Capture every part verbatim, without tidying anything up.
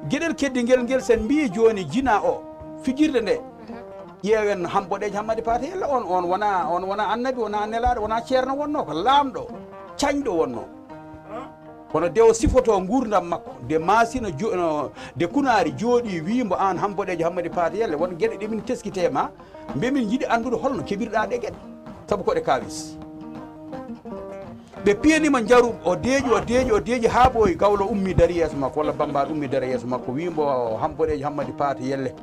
Geɗel keddi ngel, ngel sen mbiyi jooni jina o, fijirde nde, ƴeewen Hamboɗeejo Hammadi Paate Yelle on, on wona, on wona annabi, wona nelaaɗo, wona ceerno wonno, ko laamɗo, cañɗo wonno. Kono de o sifoto nguurndam makko, de Maasina jo-, no, de Kunaari jooɗi wii mbo aan Hamboɗeejo Hammadi Paate Yelle, won geɗe ɗe min teskite ma, mbe min njiɗi anndude holno keɓirɗaa ɗe geɗe, sabu ko ɗe kaawis. Ɓe piyani mo njaru, o deeƴi, o deeƴi, o deeƴi haa ɓooyi, gawlo ummi dari yeeso makko, walla bambaɗo ummi dari yeeso makko, wii mbo Hamboɗeejo Hammadi Paate Yelle.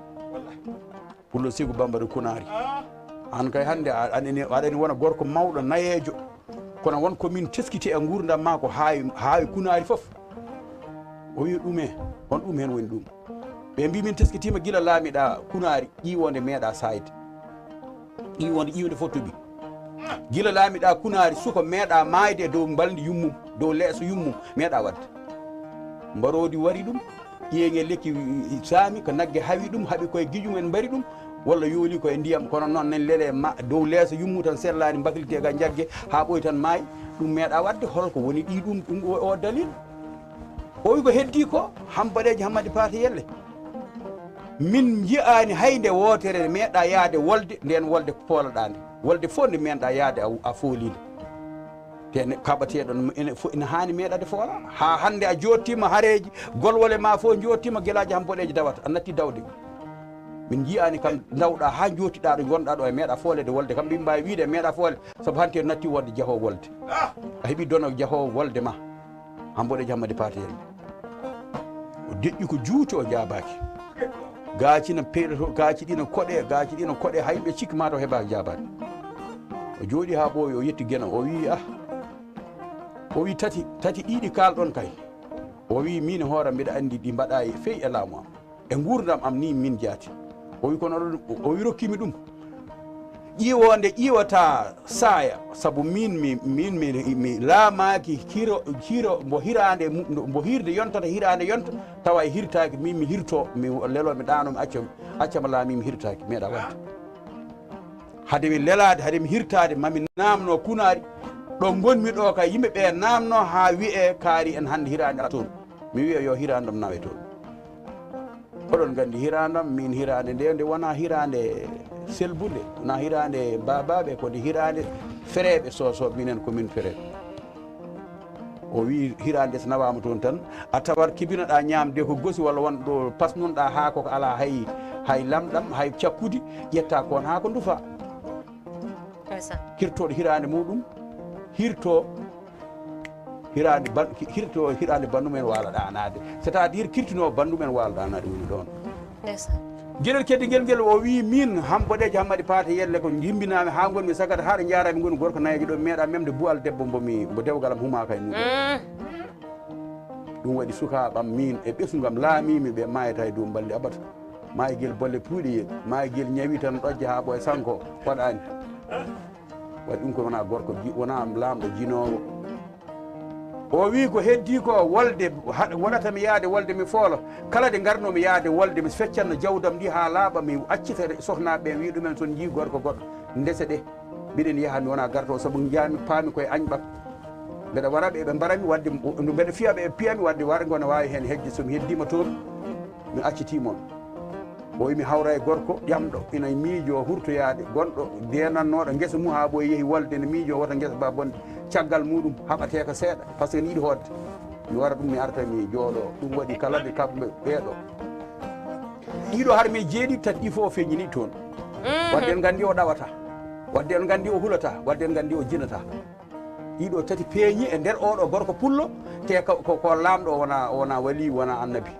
Pullo Sigu Bambaɗo Kunaari. Aan kay hannde a, aɗani, aɗani wona gorko mawɗo nayeejo. Kono won ko min teskiti e nguurndam maa ko haawi, haawi Kunaari fof. O wii ɗume, on ɗum heen woni ɗum. Ɓe mbii min teskitiima gila laamiɗaa Kunaari, ƴiiwoonde meeɗaa saayde. Ƴiiwoonde, ƴiiwde fof toɓi. Gila laamiɗaa Kunaari, suko meeɗaa maayde e dow mbalndi yummum, dow leeso yummum, meeɗaa waɗde. Mbaroodi wari ɗum, ƴeeŋe lekki saami, ko nagge hawi ɗum, haɓi koye giƴum en mbari ɗum, walla yooli koye ndiyam, kono noon nen lele ma, dow leeso yummu tan sellaani, mbaklite ga njagge, haa ɓooyi tan maayi, ɗum meeɗaa waɗde, holko woni ɗi ɗum, ɗum o, o dalil? O wi ko heddii ko, Hamboɗeejo Hammadi Paate Yelle. Min njiyaani hay nde wootere meeɗaa yahde wolde, ndeen wolde ko pooloɗaa nde. Wolde fof nde meeɗaa yahde a, a foolii nde. Te ne, kaɓateeɗo no, ene fo-, ene haani meeɗade foola. Haa hannde a joottiima hareeji, golwole ma fof joottiima, gelaaji Hamboɗeejo dawata, a natti dawde. Min njiyaani kam ndawɗaa haa njootiɗaa ɗo ngonɗaa ɗo, a meeɗaa foolede wolde kam, mbiɗa mbaawi wiide a meeɗaa foole, sabu hannde a natti wonde jahoowo wolde. A heɓi dono jahoowo wolde ma. Hamboɗeejo Hammadi Paate Yelle. O deƴƴi ko juuti, o jaabaaki. Gaaci na peeɗoto, gaaci ɗi na koɗe, gaaci ɗi na koɗe, hay ɓe cikki maa taw heɓaaka jaabaade. O jooɗi haa ɓooyi, o yetti Geno, o wii, "Ah." O wii, "Tati, tati ɗiɗi kaalɗon kay." O wii, "Miin e hoore am mbiɗa anndi ɗi mbaɗaay fey e laamu am. E nguurndam am ni min jaati." O wii, "Kono oɗon," o wii, "rokkiimi ɗum. Ƴiiwoonde ƴiiwata saaya, sabu miin mi, miin mi, mi laamaaki hiro, hiro mbo hiraande mu-, mbo hirde yontata, hiraande yonta, tawa e hirtaaki, miin mi hirto, mi lelo, mi ɗaano, mi acca, acca mo laami, mi hirtaaki, meeɗa waɗde. Hade mi lelaade, hade mi hirtaade, mami naamno Kunaari, ɗo ngonmi ɗo ka yimɓe ɓe naamno haa wi'e kaari en hannde hiraande ala toon. Mi wi'a yo hiraande ɗam nawe toon." Oɗon nganndi hiraande am, miin hiraande nde, nde wonaa hiraande selbunde, wonaa hiraande baabaaɓe, ko nde hiraande fereeɓe Soosooɓe, minen ko min fereeɓe. O wii, "Hiraande so nawaama toon tan, a tawat kibinoɗaa ñaamde ko gosi walla won ɗo pasnunoɗaa haako ko alaa hay, hay lamɗam, hay cakkudi, ƴetta koon haa ko ndufa." Ndeysaan. Hirtooɗo hiraande muɗum, hirto hiraande ban-, hirto hiraande banndum en waala ɗaanaade. C'est-à-dire kirtinoo banndum en waala ɗaanaade woni ɗoon. Ndeysaan. Geɗel keddi ngel, ngel o wii, "Miin Hamboɗeejo Hammadi Paate Yelle ko njimbinaami haa ngonmi sagata haa ɗo njaaraami ngoni gorko nayeejo ɗo, mi meeɗaa memde bu'al debbo mbo mi, mbo dewgal am humaaka e muɗum." Mm. Ɗum waɗi sukaaɓe am miin e ɓesngu am laamiimi ɓe maayata e dow mbalndi abada. Maayigel bolle puuɗi, maayigel ñawi tan ɗojja haa ɓooya sanko, waɗaani. Waɗi ɗum ko wonaa gorko, ji-, wonaa laamɗo jinoowo. O wii ko heddii ko wolde, ha-, wonata mi yahde wolde mi foolo. Kala nde ngarnoomi yahde wolde mi feccanno jawdam ndi haa laaɓa, mi accita sohnaaɓe ɓe, wii ɗumen so on njii gorko goɗɗo, ndese ɗe. Mbiɗen yaha, mi wonaa gartoowo, sabu njaami paami koye añɓam. Mbeɗa wara ɓe, ɓe mbarami, wadde mbeɗa fiya ɓe, ɓe piyami, wadde warngo ne waawi heen heƴde. So mi heddiima toon, mi accitii mon. O wi mi hawra e gorko ƴamɗo, ina miijoo hurtoyaade, gonɗo deenannooɗo ngesa mum haa ɓooyi yehi wolde, ene miijoo wota ngesa ba bonde. Caggal muɗum, haɓateeka seeɗa, par ce que ne yiɗi hootde. Mi wara ɗum, mi arta, mi jooɗoo. Ɗum waɗi kala nde kamɓe ɓeeɗo. Ɗiɗo har mi jeeɗi, tati ɗi fof o feññini toon. Mhm. Wadde en nganndi o ɗawata. Wadde en nganndi o hulata. Wadde en nganndi o jinata. Ɗiɗo tati peeñi e nder oɗo gorko pullo, te ko, ko, ko laamɗo, o wona, o wona wali, wona annabi.